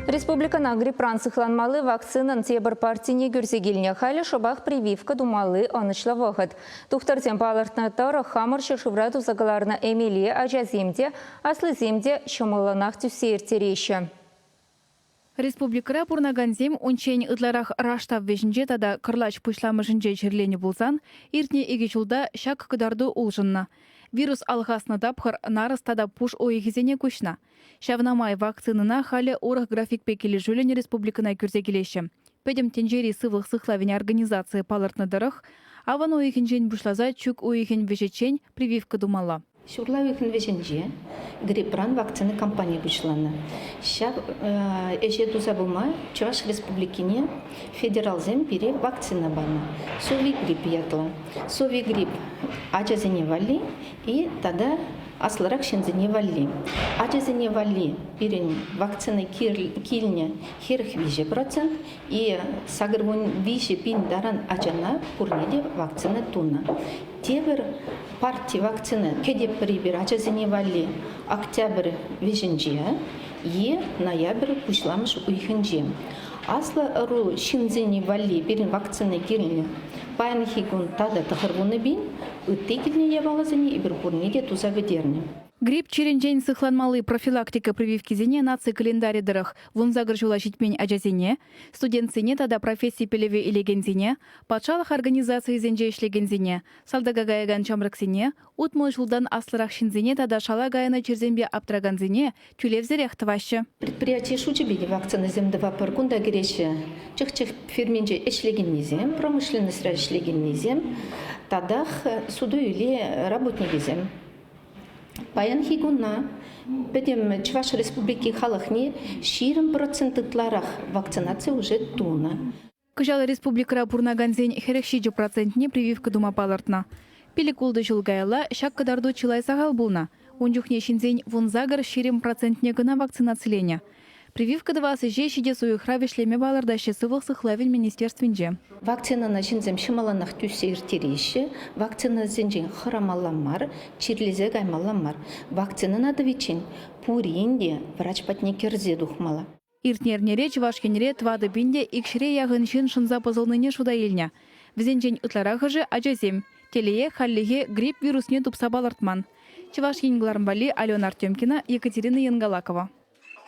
Республикӑна грипран сыхланмалли вакцинӑн тепӗр партине кӳрсе килнӗ. Халӗ шӑпах прививка тумалли ӑнӑҫлӑ вӑхӑт. Тухтӑрсем палӑртнӑ тӑрӑх, хамӑр ҫӗршывра туса кӑларнӑ эмеле ачасем те, аслисем те ҫӑмӑллӑнах тӳссе ирттереҫҫӗ. Республикӑра пурӑнакансем унччен ытларах раштав вӗҫӗнче тата кӑрлач пуҫламӑшӗнче чирленӗ пулсан, иртнӗ икӗ ҫулта ҫак кӑтарту улшӑннӑ. Вирус алхаснӑ тапхӑр нарӑс тата пуш уйӑхӗсене куҫнӑ. Ҫавна май вакцинӑна халӗ урӑх графикпе килӗшӳллӗн республикӑна кӳрсе килеҫҫӗ. Пӗтӗм тӗнчери сывлӑх сыхлавӗн организацийӗ палӑртнӑ тӑрӑх, авӑн уйӑхӗнчен пуҫласа чӳк уйӑхӗн вӗҫӗччен прививка тумалла. Ҫурла уйӑхӗн вӗҫӗнче грипран вакцина кампанийӗ пуҫланӑ. Ҫав ӗҫе туса пыма Чӑваш Республикине федералсем пире вакцина панӑ. Совигрипп ятлӑ. Совигрипп ачасене валли и тата аслӑрах ҫынсене валли. Ачасене валли пирӗн вакцина килнӗ 43% и 83 пин таран ачана пурне те вакцина тунӑ. Тепӗр парти вакцина кӗтетпӗр эпир ачасене валли октябрь вӗҫӗнче е ноябрь пуҫламӑш уйӑхӗнче. Аслӑ ӑру ҫынсене валли пирӗн вакцина кирлӗ. Паянхи кун тата 90 пин, ытти килнӗ япаласене эпир пурне те туса пӗтернӗ. Грипп чирӗнчен сыхланмалли профилактика прививкисене наци календарӗ тӑрӑх 18 ҫула ҫитмен ачасене, студентсене тата професси пӗлӗвӗ илекенсене, патшалӑх организацийӗсенче ӗҫлекенсене, салтака каякан ҫамрӑксене, 60 ҫултан аслӑрах ҫынсене тата шала кайнӑ чирсемпе аптӑракансене тӳлевсӗрех тӑваҫҫӗ. Предприяти шучӗпе те вакцинӑсем тӑватпӑр. Кунта кӗреҫҫӗ чӑх-чӗп фирминче ӗҫлекеннисем, промышленноҫра ӗҫлекеннисем, татах суту-илӳ работникӗсем. Паянхи куна пӗтӗм Чӑваш Республики халӑхне 20% ытларах вакцинаци уже тунӑ. Кӑҫал республикӑра пурӑнакансен 47 процентне прививка тума палӑртнӑ. Пилӗк-ултӑ ҫул каялла ҫак кӑтарту чылай сахал пулнӑ. Ун чухне ҫынсен 18-20 процентне кӑна вакцинациленӗ. Прививка тӑвас ӗҫе ҫитес уйӑхра вӗҫлеме палӑртаҫҫӗ Сывлӑх сыхлавӗн министерствинче. Вакцинӑна ҫынсем ҫӑмӑллӑнах тӳссе ирттереҫҫӗ. Вакцинӑсенчен хӑрамалла мар, чирлесе каймалла мар. Вакцинӑна тӑвиччен пурин те врач патне кӗрсе тухмалла. Иртнӗ эрнере Чӑваш Енре 4 пин те икҫӗре яхӑн ҫын шӑнса пӑсӑлнине шута илнӗ. Вӗсенчен ытларахӑшӗ ачасем. Телее, хальлӗхе грипп вирусне тупса палӑртман. Чӑваш Ен кӑларӑм валли Алена Артемкина, Екатерина Янгалакова.